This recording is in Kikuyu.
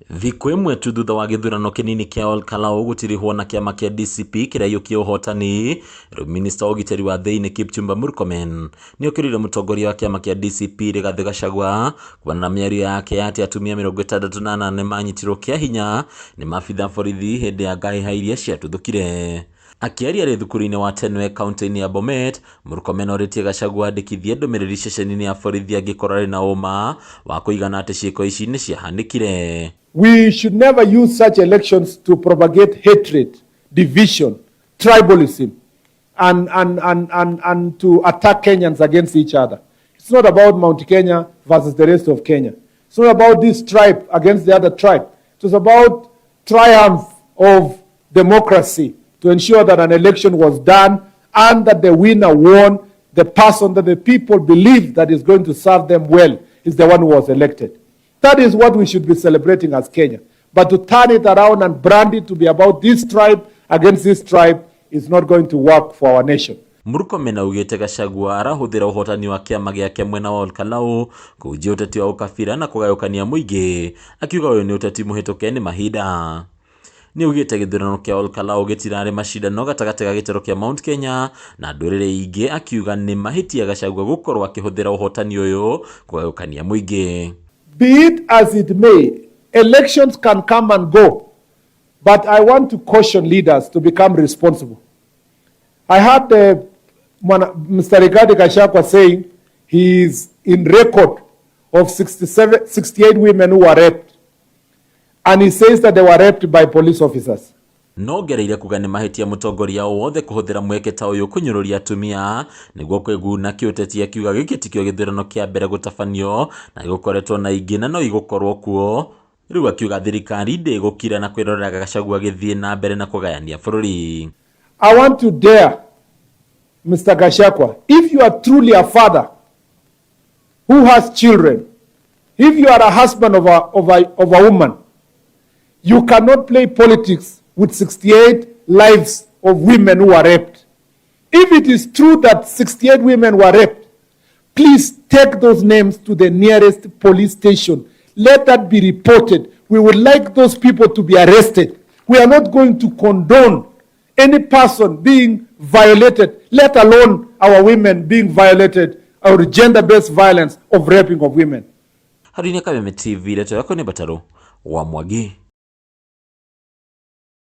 Thikũ ĩmwe tu thutha wa gĩthurano kĩnini kĩa Ol Kalou gũtirihwo na kĩama kĩa DCP kĩraiyũkia ũhotani, rĩu minista wa ũgitĩri wa thĩinĩ Kipchumba Murkomen nĩ okĩrĩire mũtongoria wa kĩama kĩa DCP Rigathĩ Gachagua kumana na mĩario yake ya atĩ atumia 68 nĩmanyitirwo kĩa hinya nĩ maabitha borithi hĩndĩ ya ngahĩha iria ciatuthũkire. Akĩaria arĩ thukuru-inĩ wa Tenwek kaunti-inĩ ya Bomet, Murkomen orĩtie Gachagua andĩkithie ndũmĩrĩri ceceni-inĩ ya borithi angĩkorwo arĩ na ũma wa kũigana atĩ ciĩko ici nĩ ciahanĩkire. We should never use such elections to propagate hatred, division, tribalism, and to attack Kenyans against each other. It's not about Mount Kenya versus the rest of Kenya. It's not about this tribe against the other tribe. It was about triumph of democracy to ensure that an election was done and that the winner won. The person that the people believe that is going to serve them well is the one who was elected. That is what we should be celebrating as Kenya. But to turn it around and brand it to be about this tribe against this tribe is not going to work for our nation. Murkomen augĩte Gachagua arahũthĩra ũhotani wa kĩama gĩake mwena wa Ol Kalou kũhunjia ũteti wa ũkabira na kũgayũkania mũingĩ, akiuga ũyũ nĩ ũteti mũhĩtũke nĩ mahinda. Nĩ augĩte gĩthurano kĩa Ol Kalou gĩtirarĩ macindano gatagatĩ ga gĩtarũ kĩa Mount Kenya na ndũrĩrĩ ingĩ, akiuga nĩ mahĩtia Gachagua gũkorwo akĩhũthĩra ũhotani ũyũ kũgayũkania mũingĩ. Be it as it may, elections can come and go, but I want to caution leaders to become responsible. I heard Mr. Rigathi Gachagua saying he is in record of 67, 68 women who were raped. And he says that they were raped by police officers. No ngereire kuga nĩ mahĩtia mũtongoria o wothe kũhũthĩra mweke ta ũyũ kũnyũrũria atumia nĩguo kwĩguna kĩũteti, akiuga gĩkĩ tikĩo gĩthurano kĩa mbere gũtabanio na gĩgũkoretwo na ingĩ na no igũkorwo kuo. Rĩu akiuga thirikari ndĩgũkira na kwĩrorera Gachagua gĩthiĩ na mbere na kũgayania bũrũri. I want to dare Mr. Gachagua, if you are truly a father who has children, if you are a husband of a woman, you cannot play politics with 68 lives of women who are raped. If it is true that 68 women were raped, please take those names to the nearest police station. Let that be reported. We would like those people to be arrested. We are not going to condone any person being violated, let alone our women being violated, or gender-based violence of raping of women. Harĩ Kameme TV, ndeto yako nĩ Mbatarũ wa Mwangi.